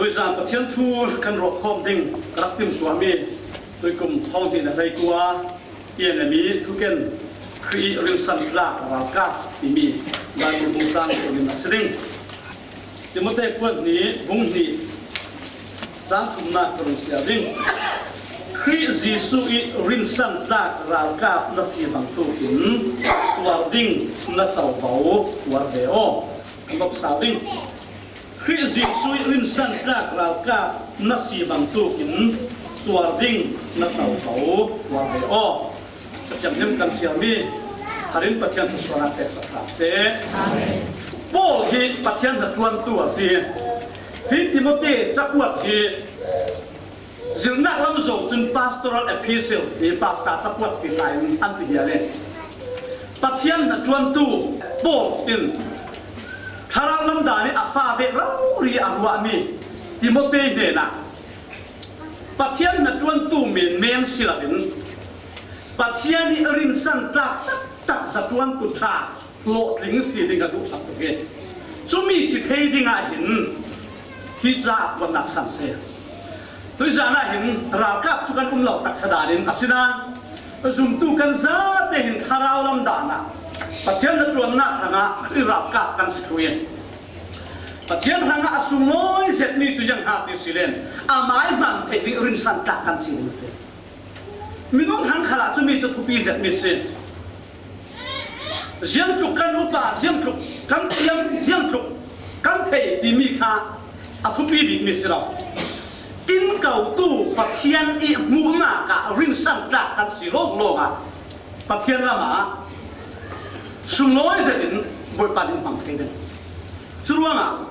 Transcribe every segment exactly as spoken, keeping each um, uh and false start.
Tuizan Pathian thu kan ruat khawm ding ka rak timhtuah mi tuikum thawng hnihna hleikua i en mi thuken Khrih rinsan tlak ralkap timi Bible bung tlang tunin a si ding. Timote kuat hnih bung hnih cang thumna ka run siar ding. Khrih Jesuh i rinsan tlak ralkap na si bang tukin tuar ding na covo tuar ve aw. Kan vok sau ding. Khrih Jesuh i rinsan tlak ralkap na si bang tukin tuar ding na covo tuar ve aw. Cathiam hnem kan siar mi harin Pathian thluasuahna pek sak hram seh. Paul hi Pathian hnaṭuantu a si. Hi Timote cakuat hi zirnak lam zong cun pastoral epistle hi pastor cakuat ti hna in an ti hial i Pathian hnaṭuantu Paul in thlarau lam dan i a fa ve rori a ruahmi Timote hnenah Pathian hnaṭuantu menmen si loin Pathian i rinsan tlak taktak hnaṭuantu ṭha hlawhtling si ding ka duhsak tuk hi. Cumi si thei dingah hin hi caah kuatnak san si. Tuizan ah hin ralkap cu kan um lo taksa dan in a si nain zumtu kan zate hin thlarau lam dan ah Pathian hnaṭuannak hrangah Khrih ralkap kan si thlu i Pathian hrangah a sunglawi zetmi cu ziang hna ti si len amai hman theih ding rinsan tlak kan si ding si. Minung hrang khalah cumi cu thupi zetmi si. Ziangtluk kan upa, ziangtluk kan thiam, ziangtluk kan thei timi kha a thupi bikmi si lo. Innkotu Pathian i hmuhnak ah rinsan tlak kan si lawnglawng ah Pathian lam ah sunglawi zetin Bawipa nih hmang thei ding. Cu ruangah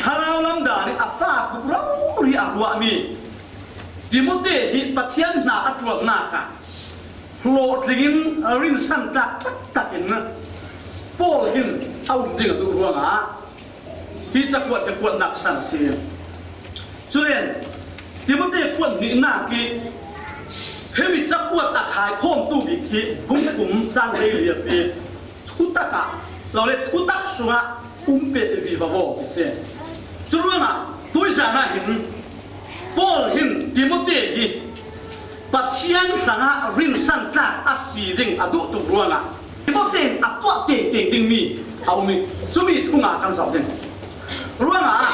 Thlarau lam dan i a fa tuk rori a ruahmi Timote hi Pathian hna a ṭuannak ah hlawhtling in rinsan tlak taktak in Paul hin a um ding a duh ruangah hi cakuat hi kuatnak san a si. Culen Timote kuat hnihnak i himi cakuat a khaikhawmtu bik hi bung thum cang hleili a si. Thutak ah, lo le thutak sungah um peh vivo ti si. Cu ruangah tuizan ah hin Paul hin Timote hi Pathian hrangah rinsan tlak a si ding a duh tuk ruangah Timote in a tuah tengteng dingmi a um i cumi thunga kan zoh ding. Ruangah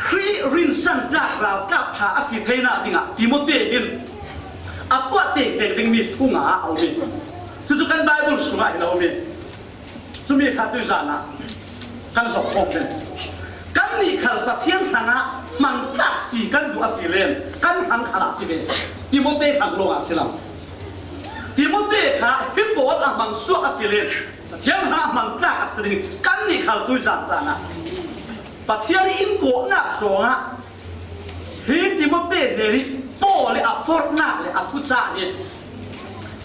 Khrih rinsan tlak ralkap ṭha a si theinak dingah Timote in a tuah tengteng dingmi thunga a um i cucu kan Bible sungah hin a um i Cumi kha tuizan ah kan zoh khawm ding. Kannih khal Pathian hrangah hmang tlak si kan duh a si len kan hrang khal ah si ve. Timote hrang lawng ah si lo. Timote kha hi pawl a hmang suak a si len Pathian hrangah hmang tlak a si ding kannih khal tuizan caan ah Pathian i in kawhnak zongah hi Timote hnen i Paul i a forhnak le a thucah hi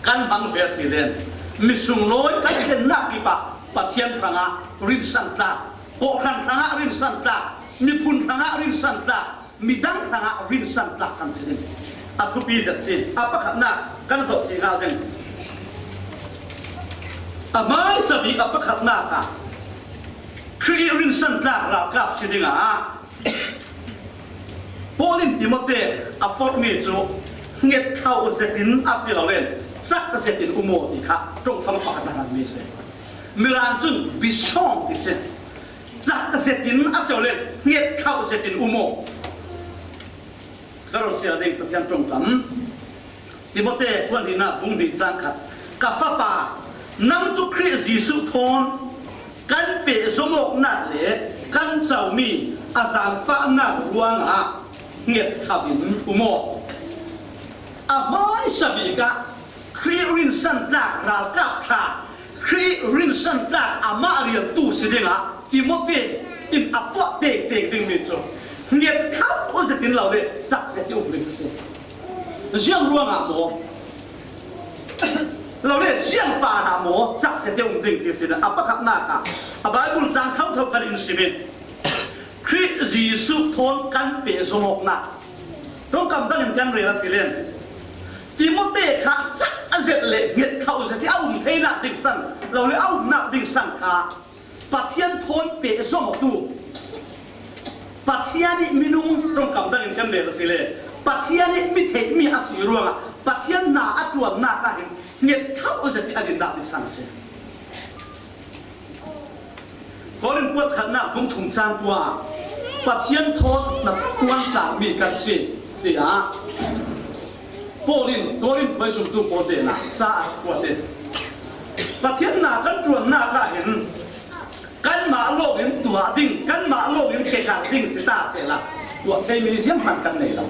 kan hmang ve a si len mi sunglawi kan thlennak kip ah Pathian hrangah rinsan tlak, kawhhran hrangah rinsan tlak, miphun hrangah rinsan tlak, midang hrangah rinsan tlak kan si ding a thupi zet si. A pakhatnak kan zoh cih hngal ding. A hmaisa bik a pakhatnak ah Khrih rinsan tlak ralkap si dingah Paul in Timote a forhmi cu hnget khauh zetin a si lo len cak zetin um aw ti kha ṭongfang pakhat a hranmi si. Mirang cun bisawng ti si. Cak zetin a si lo len hnget khauh zetin um aw. Ka rorsia ding Pathian ṭongkam. Timote kuat hnihnak bung hnih cang khat. Ka fapa, nang cu Khrih Jesuh thawn kan pehzom awknak le kan comi a zaangfahnak ruangah hnget khauh in um aw. A hmaisa bik ah Khrih rinsan tlak ralkap ṭha Khrih rinsan tlak amah riantu si dingah Timote in a tuah tengteng dingmi cu hnget khauh zetin lo le cak zet i um ding a si. Ziang ruangah maw? Lo le ziang pa hna maw cak zet i um ding ti si. A pakhatnak ah a Bible cang thotho kan in sim i Khrih Jesuh thawn kan pehzom awknak ṭongkam dangin kan rel a si len Timote kha cak a zet le hnget khauh zet i a um theinak ding san lo le a umnak ding san kha Pathian thawn pehzom awtu Pathian ih minung ṭongkam dangin kan rel a si le, Pathian ih mi theihmi a si ruangah Pathian hna a ṭuannak ah hin nget khauh zet ih a dinnak ding sang a si. Korin kuat khatnak bung thum cang kua ah Pathian thawn na tuan tlalmi kan si, tiah Paul in Korin khuaizumtu pawl hnenah ca a kuat in, Pathian hna kan ṭuannak ah hin kanmah lawngin tuah ding, kanmah lawngin kekar ding si ta sehla, tuah theimi zianghman kan nei lo.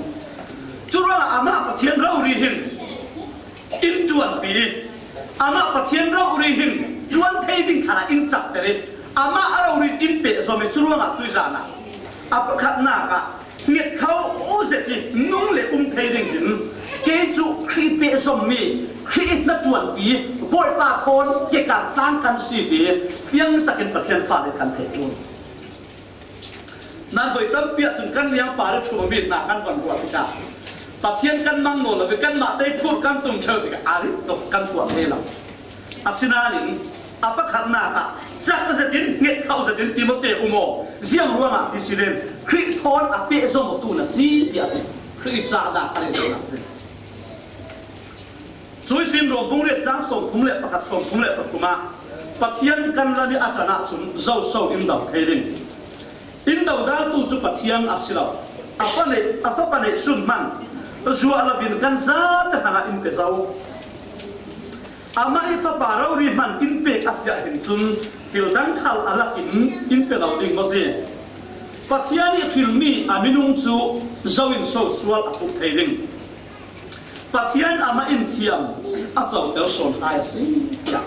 Curuangah amah Pathian rori hin in ṭuanpi, amah Pathian rori hin ṭuan thei ding khalah in cakter ih, amah a rori in pehzom ih, curuangah tuizan ah a pakhatnak ah nget khauh zet ih nung le um thei ding hin kei cu Khrih pehzommi, Khrih ih hnaṭuanpi, Bawipa thawn kekar tlang kan si ti fiang takin Pathian fale kan theih ṭul. Nan voi tampi ahcun kan liangpa ih ṭhum a mi hna kan von ruah tikah Pathian kan mang nawn lo ih kanmah tei phurh kan tum ṭheu tikah a rit tuk kan tuah thei lo. Asinain a pakhatnak ah cak zetin, nget khauh zetin Timote um aw, ziang ruangah ti si len Khrih thawn a pehzom awtu na si tiah ti Khrih ih cahnak a ret lo na si. Cuih sin Rom bung riat cang sawmthum le pakhat, sawmthum le pathum ah Pathian kan lam ih a ṭan ahcun zoso in do thei ding. In dodaltu cu Pathian a si lo. A fapa neih, a fapa neih sun hmanh zuah lo in kan zate hrangah in pe zo. Amah ih fapa rori hmanh in pek a si ahhin cun thil dang khal a lak in in pe lo ding maw si? Pathian ih hrilmi a minung cu zo in so sual a pumh thei ding? Pathian amah in thiam a coter sawn hai a si, tiah.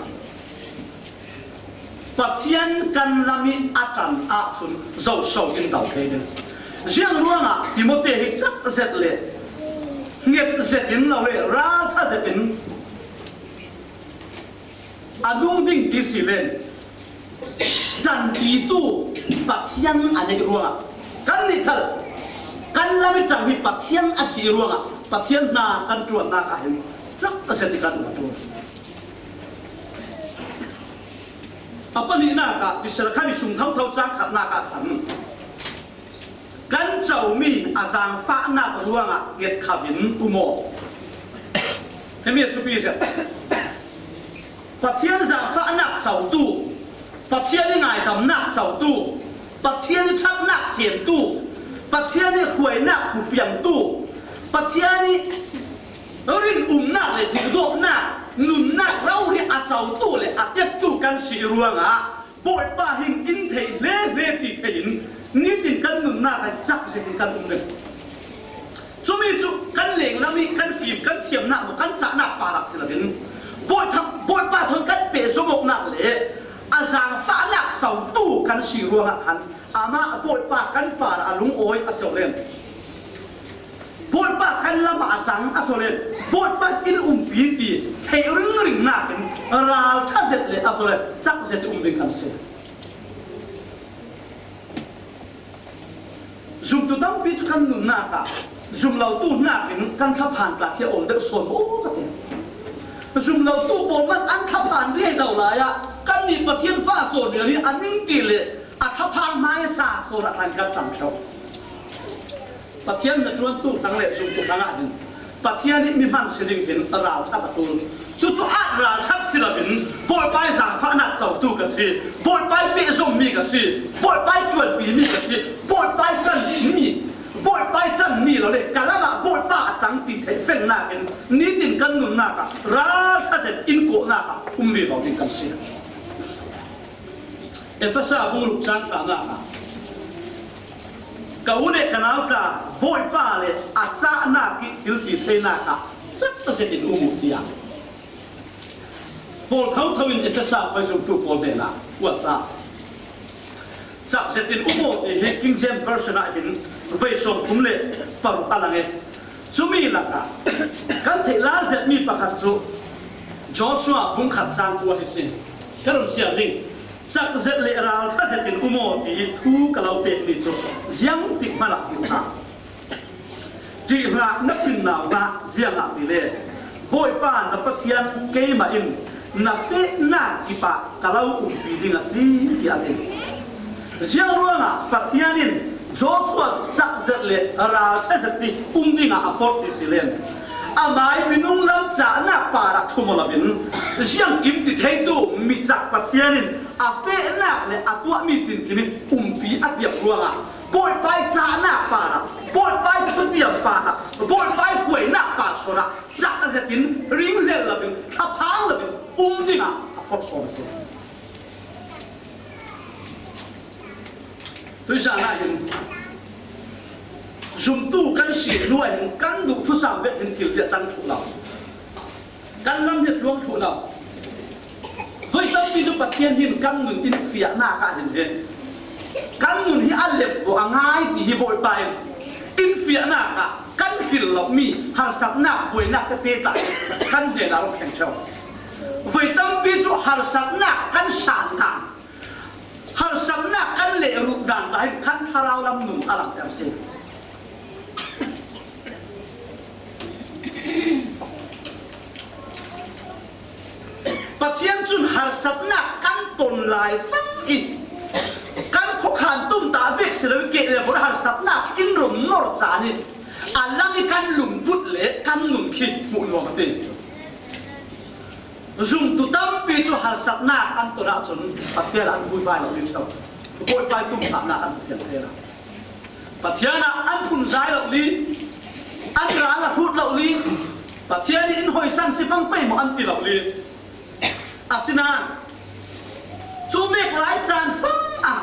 Pathian kan lam ih a ṭan ahcun zoso in do thei ding. Ziang ruangah Timote hi cak zet le nget zetin lo le ralṭha zetin a nung ding ti si len, ṭanpitu Pathian a neih ruangah kannih khal kan lam ih ṭang hi Pathian a si ruangah Pathian hna kan ṭuannak ah hin cak a zet ih kan um a ṭul. A pahnihnak ah Israel khan ih sung thotho cang khatnak ah khan kan comi a zaangfahnak ruangah nget khauh in um aw. Himi a thupi zet. Pathian zaangfahnak cotu, Pathian ih ngaidamnak cotu, Pathian ih ṭhatnak cemtu, Pathian ih hruainak hmufiangtu, Pathian ih rinumnak le dikdawtnak, nunnak rori a cotu le a teptu kan si ruangah Bawipa hin in theih hleihnih ti thei in nitin kan nunnak ah cak zetin kan um ding. Cumi cu kan lenglam ih kan fim, kan thiamnak maw, kan cahnak parah si loin Bawi-, Bawipa thawn kan pehzom awknak le a zaangfahnak cotu kan si ruangah khan amah Bawipa kan parah a lungawi a si len. Bawipa kan lam ah a ṭang a si len, Bawipa in umpi ti theih ringring nakin ralṭha zet le a si len cak zet um ding kan si. Zumtu tampi cu kan nunnak ah zumlotu hnakin kan thlaphan tla khi a um deuh sawn maw ka ti. Zumlotu pawl man an thlaphan rih lo lai ah kannih Pathian fa sawn rian hi a ning ti le a thlaphan hmaisa sawn ah khan kan ṭang ṭheu. Pathian na ṭuantu hrang le zumtu hrangah hin Pathian ih mi hman si ding hin ralṭhat a ṭul. Cucu ah ralṭhat si loin Bawipa ih zaangfahnak cotu ka si, Bawipa ih pehzommi ka si, Bawipa ih ṭuanpimi ka si, Bawipa ih ṭanmi, Bawipa ih ṭanmi lo le ka lam ah Bawipa a ṭang ti theih fengnak in nitin kan nunnak ah ralṭha zet in kawhnak ah um vivo ding kan si. Efesa bung ruk cang hranak ah ka u le ka nau tla, Bawipa le a cahnak ih thil ti theinak ah cak zetin um uh, tiah Paul thotho in Efesa khuaizumtu pawl hnenah kuat ca. Cak zetin um aw ti hi King James Version ah hin vei sawmthum le paruk a lang e. Cumi lakah kan theih lar zetmi pakhat cu Joshua bung khat cang kua hi si. Ka run siar ding. Cak zet le ralṭha zetin um aw ti ih thu ka lo pekmi cu ziang tik hmanh ah hngilh hna. Ṭih hlah, na thin nau hlah, ziangahtile Bawipa na Pathian keimah in na fehnak kipah ka lo umpi ding a si, tiah a ti. Ziang ruangah Pathian in Joshua cu cak zet le ralṭha zet ti um dingah a forh ti si len, amai minung lam cahnak parah ṭhum aw loin, ziangkim ti theitu mi cak Pathian in a fehnak le a tuahmi tinkim in umpi a tiam ruangah Bawipa ih cahnak parah, Bawipa ih thutiam parah, Bawipa ih hruainak par sual ah cak zetin ring hlel loin, thlaphang loin um dingah a forh sawn a si. Tuizan ah hin zumtu kan si hnu ah hin kan duh thusam vek hin thil hi a cang thluh lo. Kan lam hi a tluang thluh lo. Voi tampi cu Pathian hin kan nun in fiahnak ah hin hi. Kan nun hi a lem aw a ngai ti hi Bawipa in in fiahnak ah kan hril lomi harsatnak buainak tete tla kan hnenah a rak thleng ṭheu. Voi tampi cu harsatnak kan san dan, harsatnak kan lehruh dan tla hin kan thlarau lam nun a langhter si. Pathian cun harsatnak kan ton lai fang i kan khuakhan tum ta vek si lo i keh le vur harsatnak in rum nor caan in a lang i kan lungput le kan nun khi hmuh nuam a ti. Zumtu tampi cu harsatnak an ton ahcun Pathian an vui vai lo ding ṭheu. Bawipa ih tumtahnak an fiang thei lo. Pathian ah an phunzai lo li, an ral a hrut lo li, Pathian ih in hoisan si pang pei maw an ti lo li. Asinain cu vek lai caan fang ah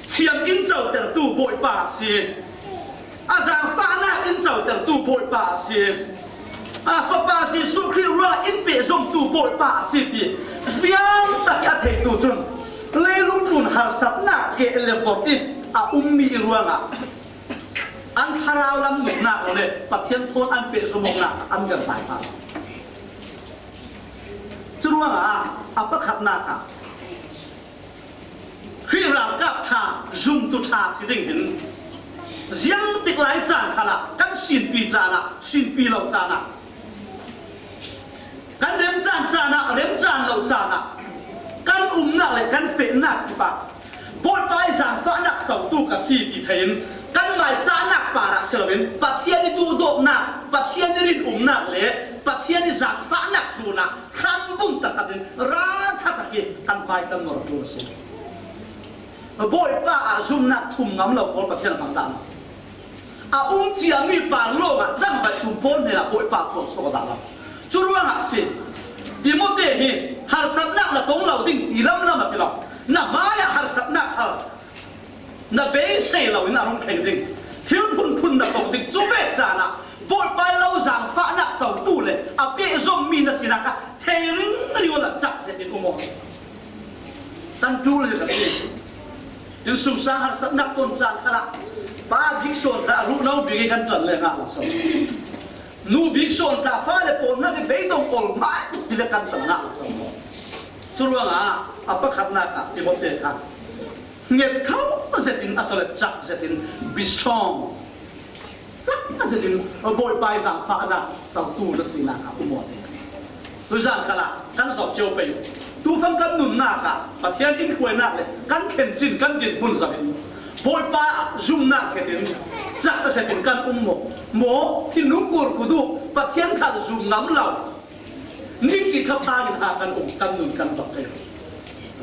thiam in cotertu Bawipa a si. A zaangfahnak in cotertu Bawipa a si. A Fapa Jesuh Khrih ruangah in pehzomtu Bawipa a si ti fiang tak i a theitu cun leilung tlun harsatnak keh le forh in a ummi i ruangah an thlarau lam nunnak le Pathian thawn an pehzom awknak an kan pai hna. Curuangah a pakhatnak ah Khrih ralkap ṭha, zumtu ṭha si ding hin ziangtik lai caan khalah kan sinpi caan ah, sinpi lo caan ah, kan remcaan caan ah, remcaan lo caan ah, kan umnak le kan fehnak kipah Bawipa ih zaangfahnak cotu ka si ti thei in kanmai cahnak parah si loin Pathian ih duhdawtnak, Pathian ih rinumnak le Pathian ih zaangfahnak tlunah hrambun tahratin ralṭha tak i kan hmai kan nor tlun a si. Bawipa ah zumnak ṭhum ngam lo pawl Pathian a hmang dah lo. A um ciami par lawngah cangvaihtu pawl hnenah Bawipa thuam suak dah lo. Curuangah si. Timote hi harsatnak na tong lo ding ti lamlam a ti lo. Na hmaiah harsatnak khal na beisei loin a rung thleng ding. Thil phunphun na tong ding. Cu ve caan ah Bawipa ih lo zaangfahnak cotu le a pehzommi na sinak ah thei ringring awla cak zetin um aw. Kan ṭul hi ka si. Innsungsang harsatnak ton caan khalah pa bik sawn kha a ruhno bik i kan ṭan le ngah lo so. Nu bik sawn tla fale pawl nak i beidong ol hmai tuk ti le kan ṭan ngah lo so. Curuangah a pakhatnak ah Timote kha nget kho zetin a si le cak zetin be strong. Cak zetin Bawipa ih zaangfahnak cotu na sinak ah um aw te. Tuizan khalah kan zoh cio pei. Tufang kan nunnak ah Pathian in hruainak le kan thlen cin kan dinhmun zoh in Bawipa ah zumnak khetin cak zetin kan um maw? Maw, thinlung kurkut uh Pathian khal zum ngam lo. Ning ti thaphang in ha kan um, kan nun kan zoh pei.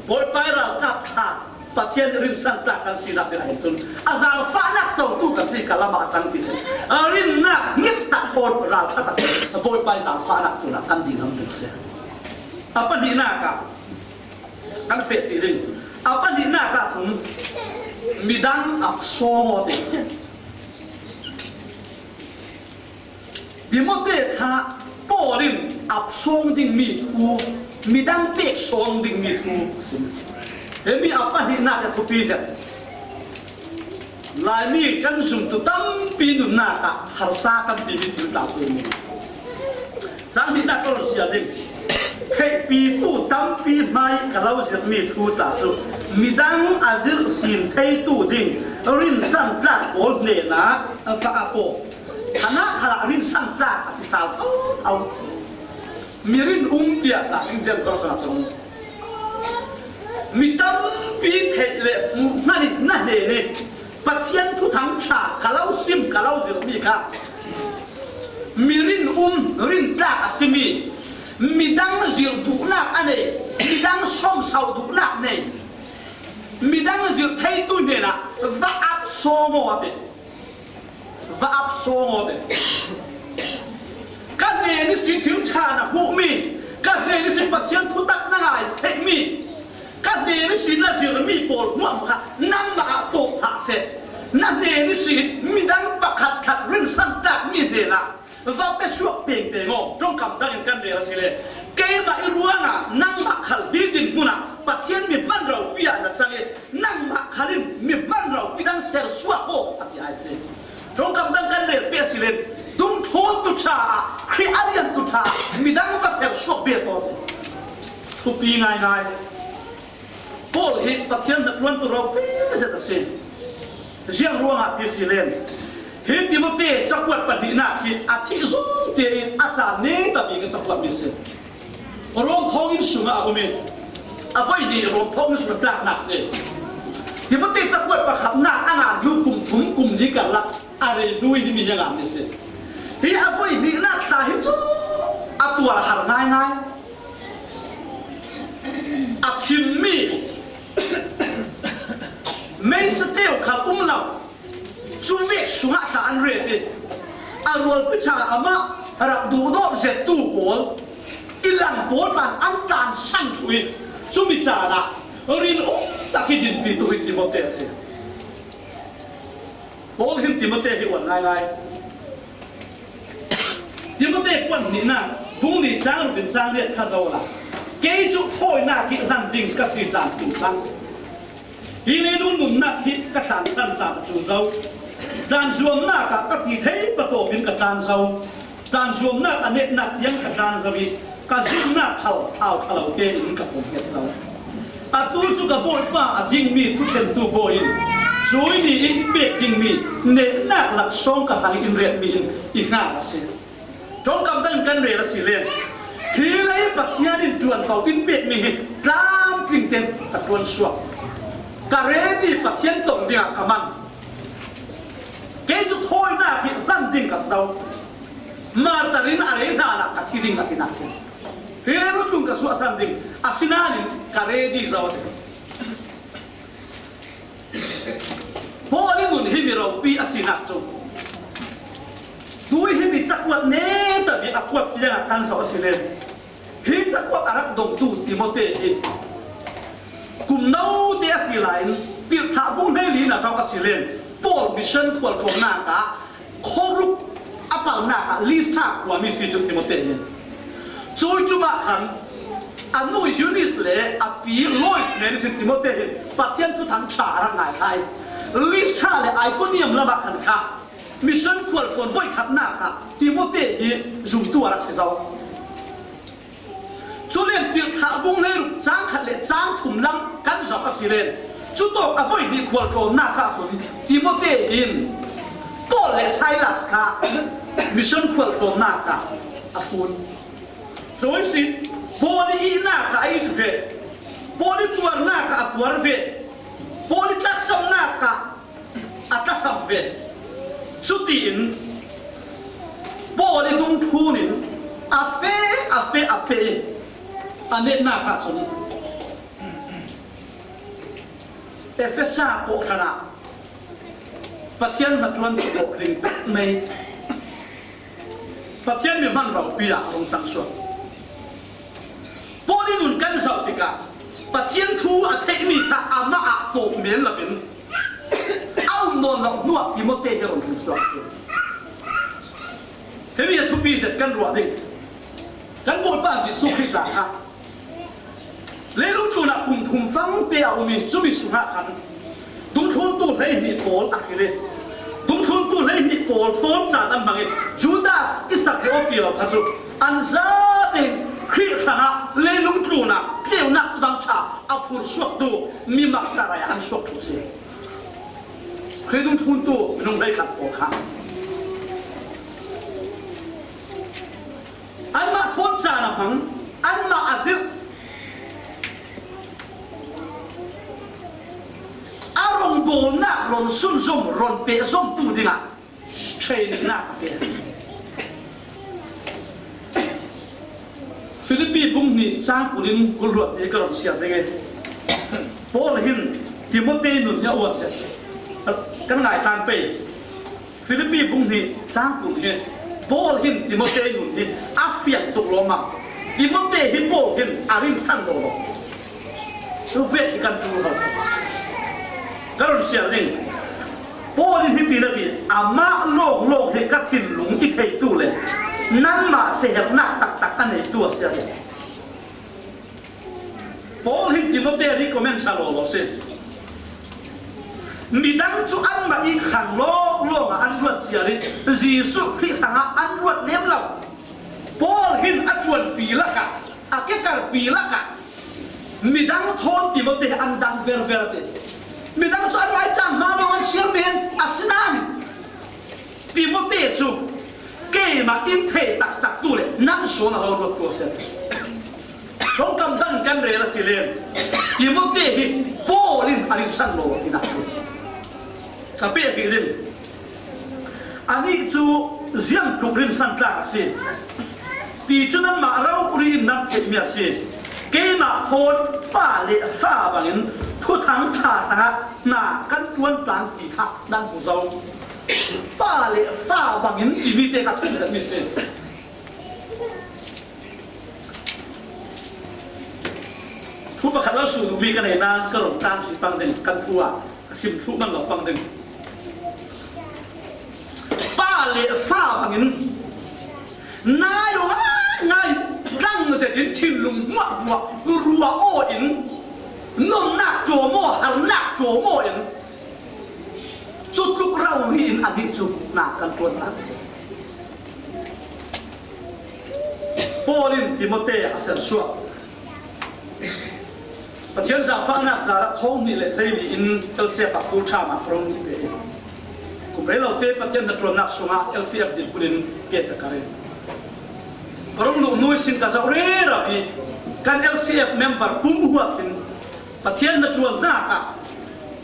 Bawipa ih ralkap ṭha, Pathian rinsan tlak kan sinak ding ah hin cun a zaangfahnak cotu ka si ka lam ah a ṭan ti thei. A rinnak nget tak thawn ralṭha tak Bawipa ih zaangfahnak tlunah kan ding lam ding si. A pahnihnak ah kan feh cih ding. A pahnihnak ah cun midang ap sawng aw ti. Timote kha Paul in ap sawng dingmi thu, midang pek sawng dingmi thu a si. Himi a pahnihnak hi a thupi zet. Laimi kan zumtu tampi nunnak ah harsa kan timi thil tla si. Cang hnihnak ka run siar ding. Theihpitu tampi hmai ka lo zirhmi thu tla cu midang a zirh sin theitu ding rinsan tlak pawl hnenah a fa a paw. Khanah khalah rinsan tlak a ti sau thotho. Mi rin um tiah tla in zian kor sana cun mi tampi theih le hmuh hmanh in na hnen i Pathian thuthang ṭha ka lo sim, ka lo zir mi kha, mi rinum, rintlak a si mi, midang zir duhnak a nei, midang sawmsauh duhnak nei, midang zir theitu hnenah va ap sawm aw a ti. Va ap sawm aw a ti. Ka hnen ihsin thil ṭha na hmuh mi, ka hnen ihsin Pathian thutak na ngai theih mi, ka hnen ihsin na zir mi pawl hmuahhmuah kha nangmah ah tawp hlah seh. Na hnen ihsin midang pakhat khat rinsan tlak mi hnenah va pe suak tengteng aw. Ṭawngkam dangin kan rel a si le, keimah i ruangah nangmah khal hi dinhmunah Pathian mi hman ropi ah na cang i, nangmah khal in mi hman ropi dang ser suak aw, a ti a si. Ṭawngkam dang kan rel peh a si len, dungthluntu ṭha ah, Khrih a riantu ṭha ah midang va ser suak bet aw ti. Thupi ngaingai. Paul hi Pathian hnaṭuantu ropi zet a si. Ziang ruangah ti si len, hi Timote cakuat pahnihnak hi a thih zong tein a caan nei tabik a cakuat mi si. Rom thawnginn sungah a um i, a voi nih Rom thawnginn sungah tlaknak si. Timote cakuat pakhatnak a ngan hnu kum thum kum li karlak a rei hnu hi mi hi a ngan mi si. Hi a voi nihnak hla hi cu a tuar a har ngaingai. A thimmi meisa teu khal um lo. Cu vek sungah hla an ret i, a rualpi ṭha amah rak duhdawt zettu pawl, i lang pawl tlan an tlansan thluh i, cumi caan ah rinum tak i dinpitu hi Timote a si. Paul hin Timote hi uan ngaingai. Timote kuan hnihnak bung nih cang ruk in cang riat kha zoh la. Kei cu thawinak hi hlan ding ka si caan tum cang. Hi leilung nunnak hi ka thlansan caan a cu zo. Tlan zuamnak ah ka ti thei patawp in ka tlan zo. Tlan zuamnak a netnak tiang ka tlan zo i, ka zumhnak khal thau ṭha lo tein ka pumh ngiat zo. Atu cu ka Bawipa a dingmi thuṭhentu bawi in, cui ni in pek dingmi netnak laksawng ka hrang in retmi in i hngak a si. Ṭawngkam dang kan rel a si len, hi lei Pathian in ṭuanvo in pekmi hi tlamtling tein ka ṭuan suak. Ka ready, Pathian tong dingah ka man. Kei cu thawinak hi hlan ding ka si lo. Martar in a rei hna ah ka thi ding ka tinak si. Hi lei lutlung ka suahsan ding, asinain ka ready zo a ti. Paul i nun hi mi ropi a sinak cu, tui hi mi cakuat neta mi a kuat tiangah kan zoh a si len, hi cakuat a rak dongtu Timote hi kum note a si lai in, tirhthlah bung hleili na zoh a si len, Paul mission khualtlawmnak ah khuaruk a palnak ah Listra khuami si cu Timote hi. Cui tlumah khan a nu Eunice le a pi Lois men sin Timote hin Pathian thuthang ṭha a rak ngai kha i, Listra le Ikonium lamah khan kha mission khualtlawn voikhatnak ah Timote hi zumtu a rak si zo. Cu len tirhthlah bung hleiruk cang khat le cang thum lam kan zoh a si len, cutawk a voi hnih khualtlawnnak ah cun Timote in Paul le Silas kha mission khualtlawnnak ah a fun. Cui sin Paul i ihnak ah a it ve, Paul i tuarnak ah a tuar ve, Paul i tlasamnak ah a tlasam ve. Cutiin Paul i dungthlun in a feh, a feh, a feh in a netnak ah cun Efesa kawhhran ah Pathian hnaṭuan kawhhring tak mei, Pathian mi hman ropi ah a rung cang suak. Paul i nun kan zoh tikah Pathian thu a theihmi kha amah ah tawp men loin a um nawn lo hnuah Timote hi a rung hring suak a si. Himi a thupi zet kan ruah ding. Kan Bawipa Jesuh Khrih tla kha leilung tlunah kum thum fangte a um i, cumi sungah khan dungthluntu hleihnih pawl a hrilh i, dungthluntu hleihnih pawl thawn caan an hmang i, Judas Iskariot ti lo kha cu an zatein Khrih hrangah leilung tlunah tleunak thudang ṭha a phursuaktu mi maktarai ah an suaktu a si. Khrih dungthluntu minung hleikhat pawl kha anmah thawn caan a hmang, anmah a zirh, a rung Pawlnak ron sunzom, ron pehzomtu dingah training-nak a pia. Filipi bung hnih cang kul in kul hluan hi ka ron siar ding i, Paul hin Timote nun hi a uat zet. Kan ngai tlang pei. Filipi bung hnih cang kul hi Paul hin Timote nun hi a fiang tuk lawm a, Timote hi Paul hin a rinsan lo lo. Cu vek hi kan ṭul lo. Ka ron siar ding. Paul in hiti na ti, amah lawnglawng hi ka thinlung i theitu le nanmah seherhnak taktak a neitu a si a ti. Paul hin Timote recommend ṭha lo lo si. Midang cu anmah i khang lawnglawng ah an ruat ciar i Jesuh Khrih hrangah an ruat lem lo. Paul hin a ṭuanpi lakah, a kekarpi lakah midang thawn Timote an dang verver a ti. Midang cu an maiṭang hna lawng an siar men a si nain Timote cu keimah in thei taktak tu le nan sual a lo ruat tu a si. Ṭongkam dang kan rel a si len Timote hi Paul in a rinsan lo a ti nak si. Ka pehpih ding. Anih cu ziangtluk rinsan tlang a si ti cu nanmah rori in nan theihmi a si. Keimah fawn pa le fa bangin Thuthang ṭha hrangah hna kan ṭuan tlang ti kha nan hmu zo. Pa le fa bangin timi te kha thuk zetmi si. Thu pakhat lo su duhmi ka nei nain ka ron tang hri pang ding, kan thu ah ka sim thluh man lo pang ding. Pa le fa bangin nai aw ngai ngai tlang zetin thinlung hmuahhmuah ruah aw in, nomnak ṭawm aw, harnak ṭawm aw in, cutluk rori in anih cu hna kan ṭuan tlang si. Paul in Timote a sersuak. Pathian zaangfahnak zarah thawng hnih le hleili in L C F ah full time ah ka rung pe i, kum rei lo te Pathian hnaṭuannak sungah L C F dirhmun in ke ka kar i, ka rung luh nu i sin ka zoh rero i, kan L C F member pum huap in Pathian hnaṭuannak ah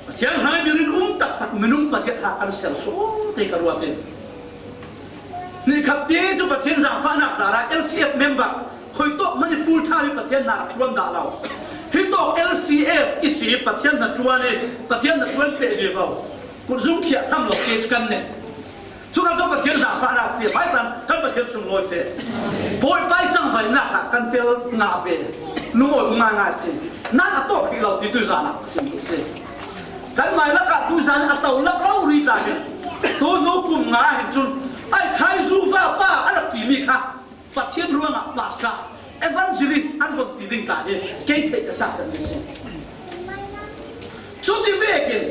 Pathian hrang i mirin um taktak minung paziat hna kan sersuak te ka ruat i, Ni khat te cu Pathian zaangfahnak zarah L C F member khuitawk hmanh i full time i Pathian hna rak ṭuan dah lo. Hi tawk L C F i si i Pathian hnaṭuan i Pathian hnaṭuan peh vivo. Kutzung khiah tham lo te cu kan nei. Cu kha cu Pathian zaangfahnak si, hmaizan kan Pathian sunglawi si. Bawipa i cangvaihnak ah kan tel ngah ve. Lungawi um ngaingai si. Nan a tawk hrih lo ti tuizan ah a sim duh si. Kan mai lakah tuizan a to lak lo rih tla hin, tu hnu kum nga hin cun ai khai zu va pa a rak timi kha Pathian ruangah pastor, evangelist an von ti ding tla hi kei theih ka cak cang si. Cuti vekin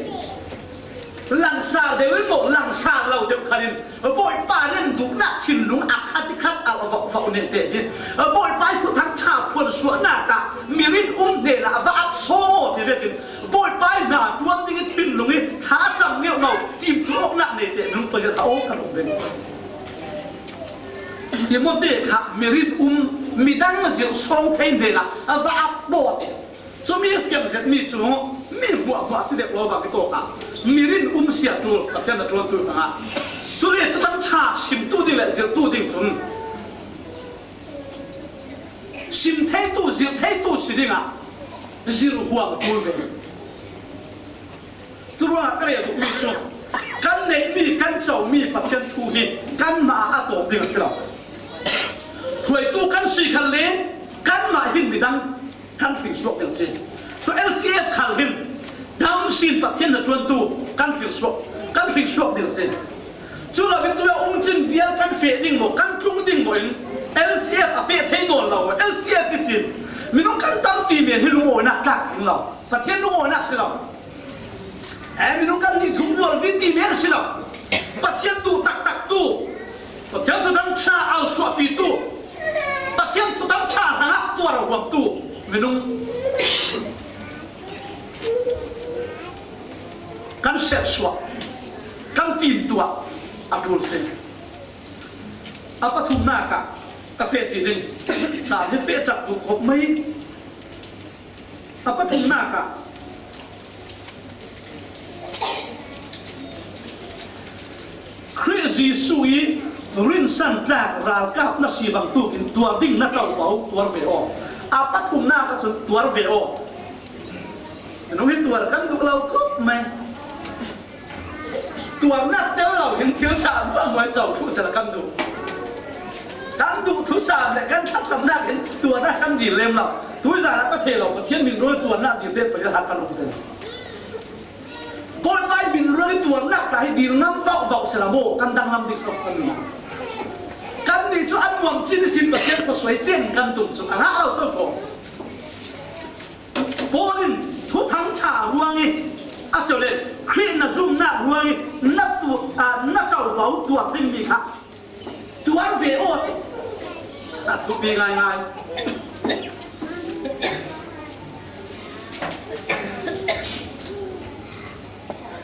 langsar deuh in maw, langsar lo deuh khan in Bawipa rem duhnak thinlung a khat i khat a va, va neh te hi. Bawipa i thuthang ṭha phuan suahnak ah mirin um hnen ah va ap sawm aw ti vekin Bawipa i hna ṭuan ding i thinlung i thla a cam ngeuh lo, timtu awknak nei te minung paziat a aw kan um ding. Timote kha mirin um, midang zirh sawng thei hnen ah va ap baw te. Cumi a fiang zetmi cu mi hmuahhmuah si deuh lo bang i tawk ah mirin um si a ṭul Pathian hnaṭuantu hrangah. Cule thuthang ṭha simtu ding le zirhtu ding cun sim theitu, zirh theitu si dingah zirh huam a ṭul ve. Curuangah ka rel duhmi cu kan neihmi, kan comi Pathian thu hi kanmah ah a tawp ding a si lo. Hruaitu kan si khan le kanmah hin midang kan hringsuak ding a si. Cu L C F khal hin dam sin Pathian hnaṭuantu kan hringsuak, kan hringsuak ding a si. Cu lo i tuah um cin vial kan feh ding maw, kan tlung ding maw in L C F a feh thei nawn lo. L C F ihsin minung kan tam ti men hi lungawinak tlak ding lo. Pathian lungawinak si lo. He minung kan nih thum rual vi ti men si lo. Pathian tu taktak tu, Pathian thuthang ṭha au suahpi tu, Pathian thuthang ṭha hrangah tuar a huam tu minung kan sersuah, kan timtuah a ṭul si. A pathumnak ah ka feh cih ding, hlan hi feh cak duh khawh mai. A pathumnak ah Jesuh i rinsan tlak ralkap na si bangtukin tuar ding na covo, tuar ve aw. A pathumnak ah cun tuar ve aw. Minung hi tuar kan duh lo khawp mai. Tuarnak tel lo hin thil ṭha hmuahhmuah co thluh sehla kan duh. Kan duh thusam le kan thlacamnak hin tuarnak kan dil lem lo. Tuizan ah ka thei lo, Pathian min ruang tuarnak dil te Pathian hat kan um te. Bawipa min ruang i tuarnak ta hi dil ngam vauhvauh sehla maw, kan danglam ding so kan um. Kannih cu a nuam cin ihsin Pathian khuasuai cem kan tum cu a ngah lo so ko. Paul in Thuthang ṭha ruang i, a si le Khrih na zumnak ruang i na tu, aa, na covo tuar dingmi kha tuar ve aw ti. A thupi ngaingai.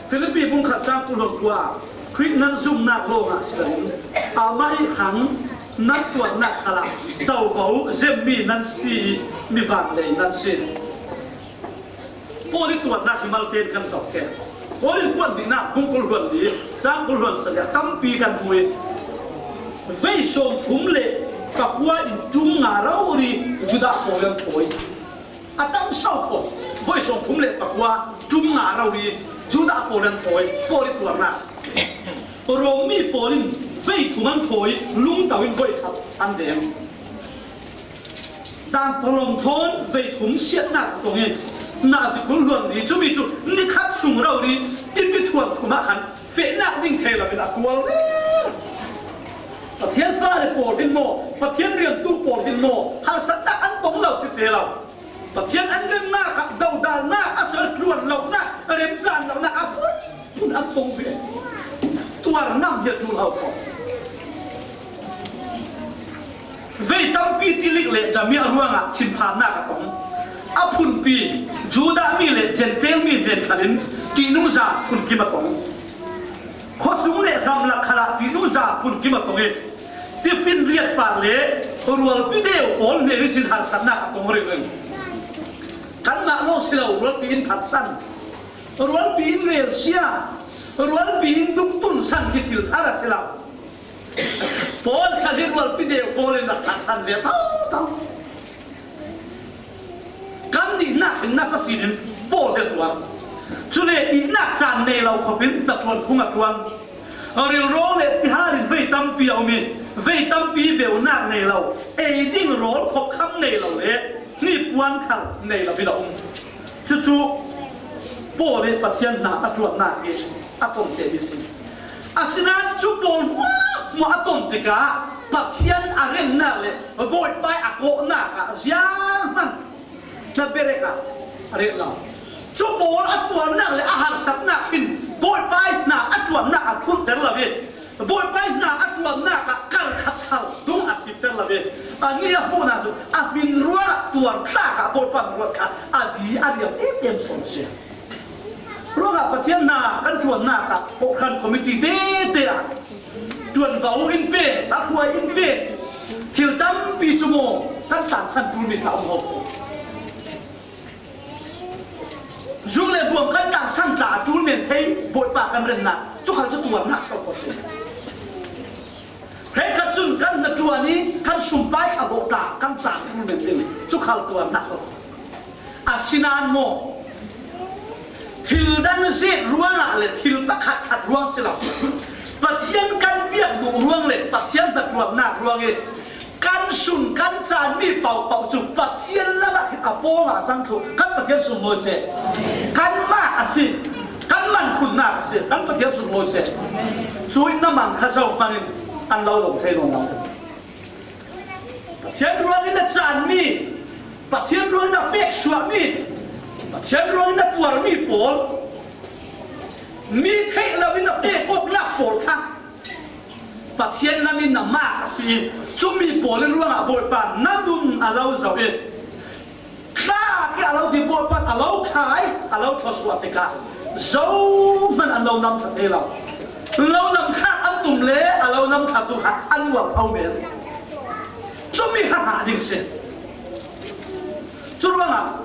Filipi bung khat cang kul hluan kua, Khrih nan zumnak lawngah si loin, amah i hang nan tuarnak khalah covo zemmi nan si i mi vanlei nan si. Paul i tuarnak hi malte in kan zoh ke. Paul in kuan dihnak bung kul hluan li, cang kul hluan sali ah tampi kan hmu i, vei sawmthum le pakua in ṭum nga rori Judah pawl an thawi. A tam so ko, vei sawmthum le pakua ṭum nga rori Judah pawl an thawi, Paul i tuarnak. Rom mi pawl in vei thum an thawi, lungto in voikhat an deng. Dan palawng thawn vei thum siatnak tong i, nazi kul hluan li cumi cu ni khat sung rori tipi thuan thum ah khan fehnak ding thei loin a kual rero. Pathian fale pawl hin maw, Pathian riantu pawl hin maw, harsatnak an tong lo si ce lo. Pathian an remnak ah dodalnak, a sal tluan lonak, remcan lonak a phun phun an tong ve. Tuar nam hi a ṭul hau ko. Vei tampi tilik le camiah ruangah thinphannak a tong. A phunpi Judah mi le Jentail mi hnen khalin tihnungza phunkim a tong. Khuasung le hramlak khalah tihnungza phunkim a tong i, tifinriat par le rualpi deu pawl hnen ihsin harsatnak a tong ringring. Kanmah lawng si lo, rualpi in phatsan, rualpi in relsia, rualpi in dungtun san khi thil thar a si lo. Pawl kha hi rualpi deu pawl in rak thlahsan ve thotho. Kan nihnak hin nasa sinin Paul hi a tuar. Cule ihnak caan nei lo khopin hnaṭuan phung a ṭuan. Rilrawng le tihal in vei tampi a um i, vei tampi beunak nei lo, ei ding rawl khopkham nei lo le hnipuan khal nei lo in a um. Cucu Paul nih Pathian hna a ṭuannak hi a tonte mi si. Asinain cu pawl hmuahhmuah a ton tikah Pathian a rennak le Bawipa a kawhnak ah zianghman hna berek ah a ret lo. Cu pawl a tuarnak le a harsatnak hin Bawipa hna a ṭuannak a ṭhunhter lo i, Bawipa hna a ṭuannak ah kar khat khal dung a siter lo i, anih a hmuhnak cu a hmin ruangah tuar tlak ah Bawipa ruat kha a di a riam emem sawn si. Ruangah Pathian hna kan ṭuannak ah kawhhran committee tete ah ṭuanvo in pe, a hruai in pe, thil tampi cu maw kan tlansan ṭulmi tla um hau. Zung le buam kan tlansan tla a ṭul men thei, Bawipa kan rennak cu khal cu tuarnak so ko si. Hrekkhat cun kan hnaṭuan i kan sumpai kha bawh tla kan caan ṭul men thei, cu khal tuarnak ko. Asinain maw, thil dang zet ruangah le thil pakhat khat ruang si lo, Pathian kan biak duh ruang le Pathian hnaṭuannak ruang i kan sun kan caanmi paohpaoh cu Pathian lam ah hin a pawngah cang thluh. Kan Pathian sunglawi seh. Kanmah a si. Kan man phunnak a si. Kan Pathian sunglawi seh. Cu in na man kha zohman in an lo lawm thei nawn lo. Pathian ruangin a caanmi, Pathian ruangin a peksuahmi, Pathian ruangin a tuarmi pawl, mi theih loin a pek awknak pawl kha Pathian lam in a mak a si. Cumi pawl in ruangah Bawipa na nun a lo zoh i, tlak i a lo ti, Bawipa a lo khai, a lo thluasuah tikah zohman an lo nam thla thei lo. Lo nam thlak an tum le a lo nam thlatu kha an uar tho men. Cumi kha hngah ding si. Curuangah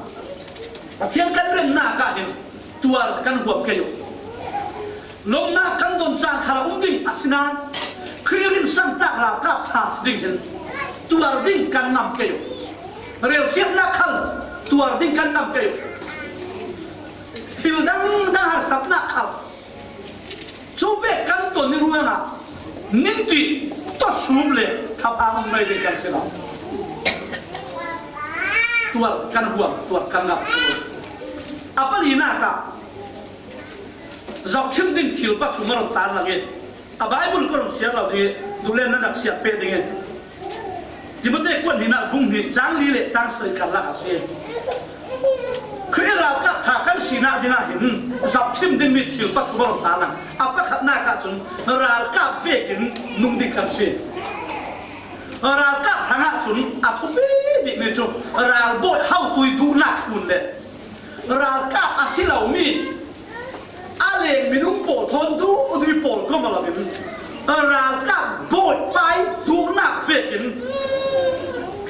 Pathian kan rennak ah hin tuar kan huam kei uh. Lawmhna kan don caan khal a um ding a si nain, Khrih rinsan tak ralkap ṭha si ding hin tuar ding kan ngam kei uh. Relsiatna khal tuar ding kan ngam kei uh. Thil dangdang harsatna khal, cu vek kan ton i ruangah nin ṭih tawsum le thaphang um mai ding kan si lo. Tuar kan huam, tuar kan ngam. A palinak ah zohṭhim ding thil pathum a run tarlang i, a Baibal ka run siar lo ding i, duhlen na rak siar peh ding i, Timote kuat hnihnak bung hnih cang li le cang sarih karlak a si. Khrih ralkap ṭha kan sinak dingah hin zohṭhim dingmi thil pathum a run tarlang. A pakhatnak ahcun ralkap vekin nung ding kan si. Ralkap hrangah cun a thupi bikmi cu ralbawi hotu i duhnak hlun le ralkap a si lomi a leng minung pawl thawn duhduh i pawl ko maw loin, ralkap bawipa i duhnak vekin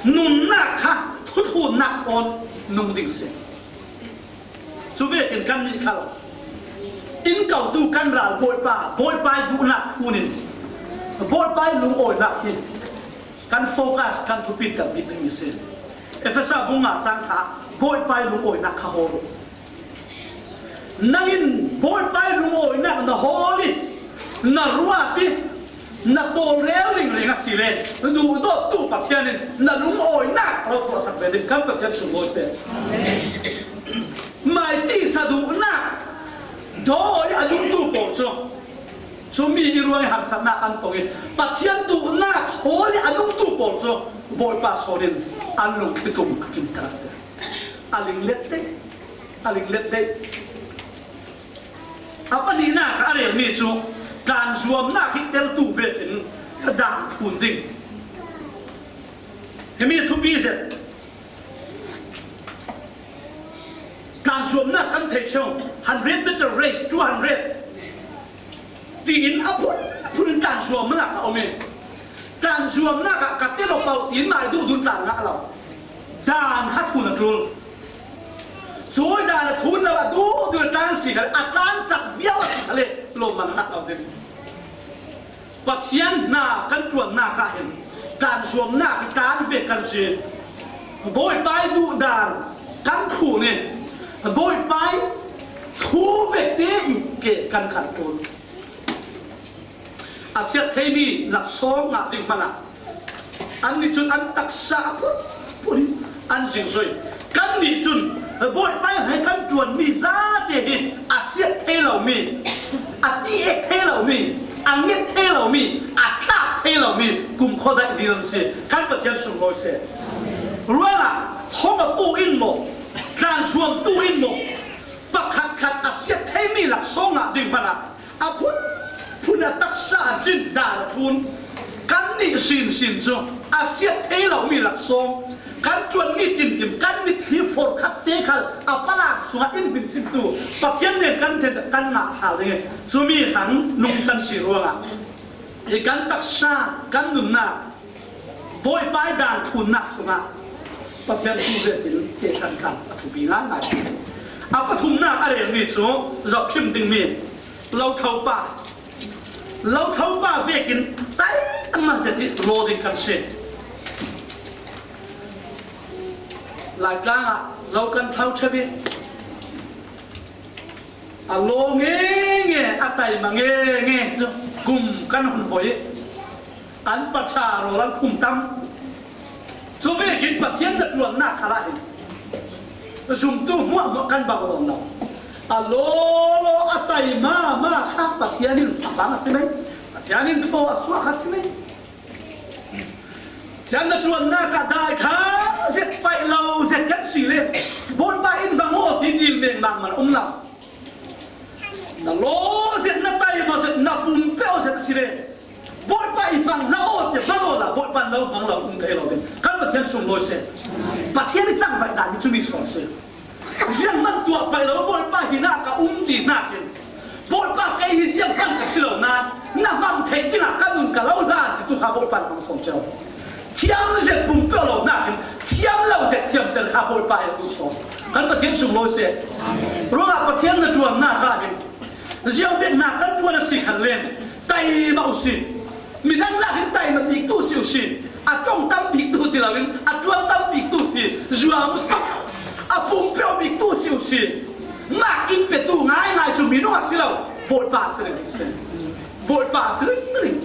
nunnak kha thutlunnak thawn nung ding si. Cu vekin kannih khal in kotu kan ral bawipa, bawipa i duhnak phun in bawipa i lungawinak hi kan focus, kan thupi tak bik ding si. Efesa bung nga cang kha bawipa i lungawinak kha hawl uh. Nang in bawipa i lungawinak na hawl i, na ruat i, na tawlrel ringring a si le, duhdawttu Pathian in na lungawinak a lo tuahsak ve ding kan Pathian sunglawi seh. Mai tisa duhnak dawi a nungtu pawl cu, cumi i ruang i harsatnak an tong i, Pathian duhnak hawl i a nungtu pawl cu bawipa sawn in an lungthitum a kimter a si. A linglet dek, a linglet dek. A pahnihnak a relmi cu tlanzuamnak hi teltu vekin dan phun ding. Himi thupi zet. Tlanzuamnak kan thei ṭheu, hundred meter race, two hundred tiin a phunphun in tlanzuamnak a um i, tlanzuamnak ah ka ti lo paoh tiin mah i duhdun tlan ngah lo. Dan kha thlun a ṭul. Cui dan a thlun lo a duhdun a tlan si khal, a tlan cak viau a si khal i lawmman a ngah lo ding. Pathian hna kan ṭuannak ah hin tlanzuamnak hi tlan ve kan si. Bawipa i duhdan kan thlun i, Bawipa i thu vekte i ke kan kan ṭul. A siat theimi laksawng ngah ding hmanh ah annih cun an taksa a phunphun in an zingzoi. Kannih cun Bawipa he kan ṭuanmi zate hi a siat thei lomi, a ti ek thei lomi, a nget thei lomi, a tlak thei lomi kumkhua daih ding an si. Kan Pathian sunglawi seh. Ruangah thong a tu in maw, tlanzuam tu in maw, pakhatkhat a siat theimi laksawng ngah ding hmanh ah a phunphun a taksa a cin dan a thlun. Kannih sinsin cu a siat thei lomi laksawng, kan ṭuanmi tinkim, kan mitthli forkhat te khal a palak sungah in hminsin cu Pathian nen kan then kan ngah sal ding i, cumi hang nung kan si ruangah i kan taksa, kan nunnak, Bawipa i dan phunnak sungah Pathian thu zetin te kan kan a thupi ngaingai. A pathumnak a relmi cu zohṭhim dingmi lo thlopa, lo thlopa vekin tai a ma zet i law ding kan si. Laitlang ah lo kan thlo ṭhep i, a law nge nge, a taima nge nge cu kum kan hun voi i, an paṭha rawl an khum tam. Cu vekin Pathian na ṭuannak khal ah hin zumtu hmuahhmuah kan bang rawn lo. A law law a taima ma kha Pathian in a bang a si mei, Pathian in thlaw a suak a si mei. Thiang na ṭuannak ah dai kha zet paih lo zet kan si le, Bawipa in bang aw ti dil mengmang man a um lo. Na law zet, na taima zet, na pumpe aw zet a si le, Bawipa i hmang hlah aw ti bang aw la, Bawipa in lo hmang lo um thei lo ding. Kan Pathian sunglawi seh. Pathian i cangvaih dan hi cumi sawn si. Zianghman tuah paih lo Bawipa hinah ka um ti hnakin, Bawipa kei hi zianghman ka si lo nain na hmang theih dingah ka nun ka lo hlan titu kha Bawipa na hmang sawn cio. Thiam zet pumpe aw lo nakin thiam lo zet thiamter kha Bawipa he tu sawn. Kan Pathian sunglawi seh. Ruangah Pathian na ṭuannak ah hin Ziang vek nak kan ṭuan a si khan leng, taima uh si. Midang nak hin taima biktu si uh si. A ṭong tam biktu si loin, a ṭuan tam biktu si. Zuam uh si. A pumpeuh biktu si uh si. Mak in petu ngaingai cu minung a si lo. Bawipa a si ringring si. Bawipa a si ringring.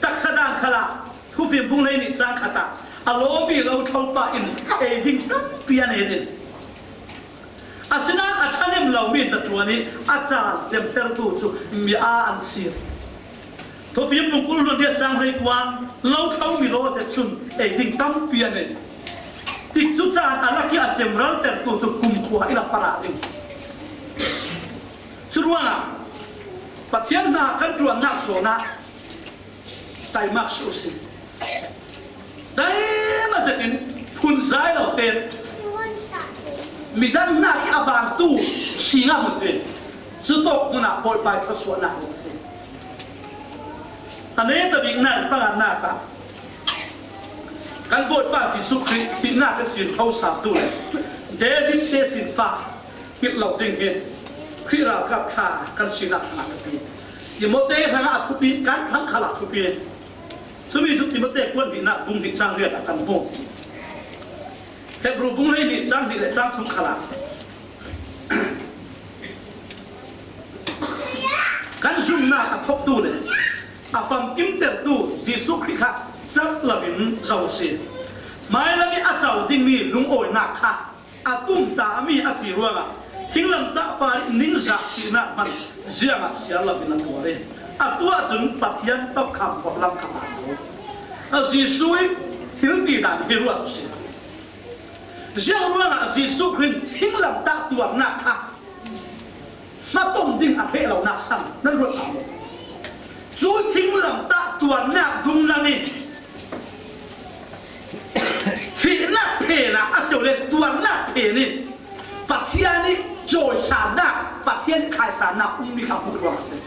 Taksa dan khalah, Thufim bung hleihnih cang khatah a lawmi lo thlopa in ei ding tampi a nei ding. Asinain a ṭhahnem lomi hnaṭuan ih a caan cemtertu cu mi aa an si. Thufim bung kul hluan riat cang hleikua lo thlomi lawzet cun ei ding tampi a nei. Tikcu caan a lak ih a cemraltertu cu kumkhua in a farah ding. Curuangah Pathian hna kan ṭuannak zawn ah taimak suh si. Taima zetin phunzai lo tein midang hnak ih a bangtu si ngam si. Cutawk hmun ah Bawipa ih thluasuahnak ding si. A netabik nak panganak ah kan Bawipa Jesuh Khrih thihnak ihsin thosatu le David te sin fa hngilh lo ding hi Khrih ralkap ṭha kan sinak hrangah thupi. Timote hrangah a thupi, kan hrang khalah thupi. Cumi cu Timote kuat hnihnak bung hnih cang riat ah kan hmu. Hebru bung hleihnih cang hnih le cang thum khalah kan zumnak a thawktu le a famkimtertu Jesuh Khrih kha cat loin zoh a si. Hmailam ih a co dingmi lungawinak kha a tumtahmi a si ruangah thinglamtah par ih ningzak thihnak hman ziangah siar loin a tuar ih a tuah cun Pathian tokham forhlam kha a hau. Jesuh ih thil tidan hi ruat a si. Ziang ruangah Jesuh Khrih in thinglamtah tuarnak kha hnatom ding a hreh lonak sang nan ruat hna maw? Cu thinglamtah tuarnak dunglam ih thihnak phen ah a si le tuarnak phen ih Pathian ih cawisannak, Pathian ih khaisannak ummi kha hmuh ruang a si.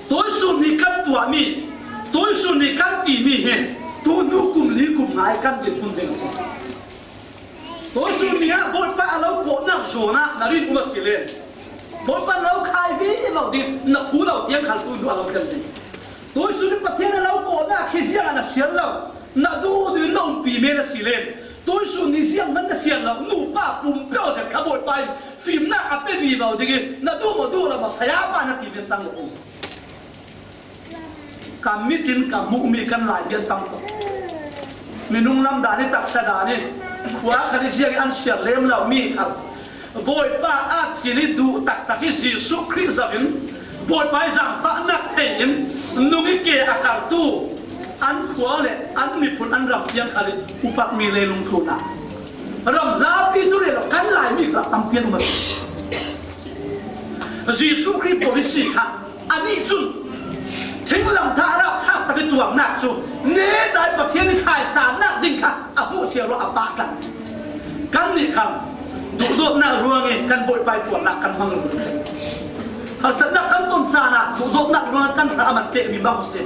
Tuisun nih kan tuahmi, tuisun nih kan timi hi tu hnu kum li kum ngai kan dinhmun ding a si. Tuisun nih ah Bawipa a lo kawhnak zawn ah na rin um a si len, Bawipa na lo khai vivo ding, na phu lo tiang khal tu hnu a lo thlen ding. Tuisun nih Pathian a lo kawhnak khi ziangah na siar lo, na duh duh in na umpi men a si len, tuisun nih ziang hman na siar lo, nupa pumpeuh zet kha Bawipa in fimnak a pe vivo ding ih na duh maw duh lo maw saya pa na ti men cang lo. Ka mit in ka hmuhmi kan Lai mi an tam ko. Minung lam dan ih taksa dan ih khua khat ih ziang ih an siar lem lo mi kha Bawipa at cin ih duh taktak ih Jesuh Khrih zoh in Bawipa ih zaangfahnak thei in nung ih ke a kartu an khua le an miphun an ram tiang khal ih upatmi leilung tlunah ram hlapi cu rel lo kan Lai mi kha tampi an um a si. Jesuh Khrih policy kha Anih cun thinglamtah ralkap tak ih tuarnak cu netai Pathian ih khaisannak ding kha a hmuh cio ruah a pah tlang. Kannih khan duhdawtnak ruangih kan Bawipa ih tuarnak kan hmang rih. Harsatnak kan ton caan ah duhdawtnak ruangah kan hra a man pekmi bang si.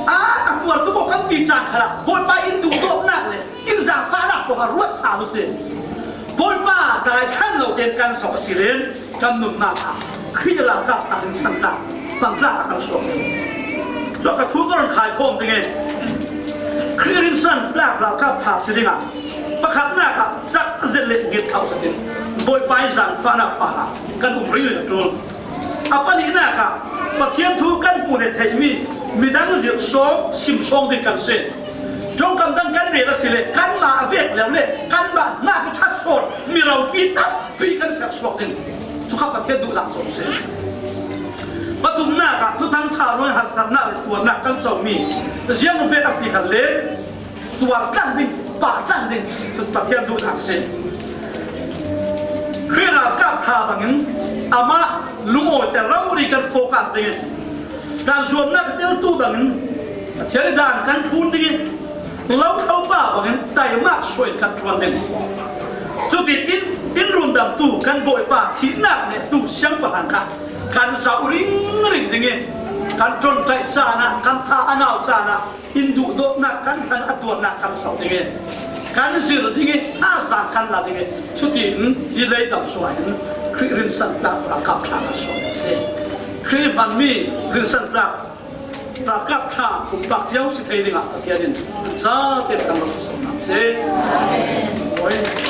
A, a tuar tuk aw kan ti caan khalah Bawipa in duhdawtnak le in zaangfahnak pawl kha ruat sal uh si. Bawipa dai thlan lo tein kan zoh a si len kan nunnak ah Khrih ralkap tlak in san tlak, hmang tlak a kan suak. Cun ka thu ka run khai khawm ding i Khrih rinsan tlak ralkap ṭha si dingah pakhatnak ah cak zet le ngit khauh zetin Bawipa ih zaangfahnak parah kan um rih a ṭul. A pahnihnak ah Pathian thu kan hmuh le theihmi midang zirh sawng, sim sawng ding kan si. Ṭongkam dang kan rel a si le kanmah a vek lem le kanmah hnak ih ṭhat sawn mi ropi tampi kan serh suak ding. Cu kha Pathian duhnak zong si. Pathumnak ah Thuthang ṭha ruang harsatnak le tuarnak kan comi ziang vek a si khan le tuar tlang ding, pah tlang ding cu Pathian duhnak si. Khrih ralkap ṭha bangin amah lungawite rori kan focus dingin kan zuamnak ka teltu bangin Pathian ih dan kan thlun dingin lo thlopa bangin taimak suain kan ṭuan ding. Cutin in, in rundamtu kan Bawipa thihnak nehtu siangpahrang kha kan zoh ringring dingin kan ṭonṭaih caan ah, kan tha a nau caan ah in duhdawtnak kan hlan a tuarnak kan zoh ding i kan zir ding i thazaang kan la ding i cutin hi leidam suah in Khrih rinsan tlak ralkap ṭha kan sawm si. Khrih hmanmi rinsan tlak ralkap ṭha pumpak cio si thei dingah Pathian in zate kan lo sawm si. Amen.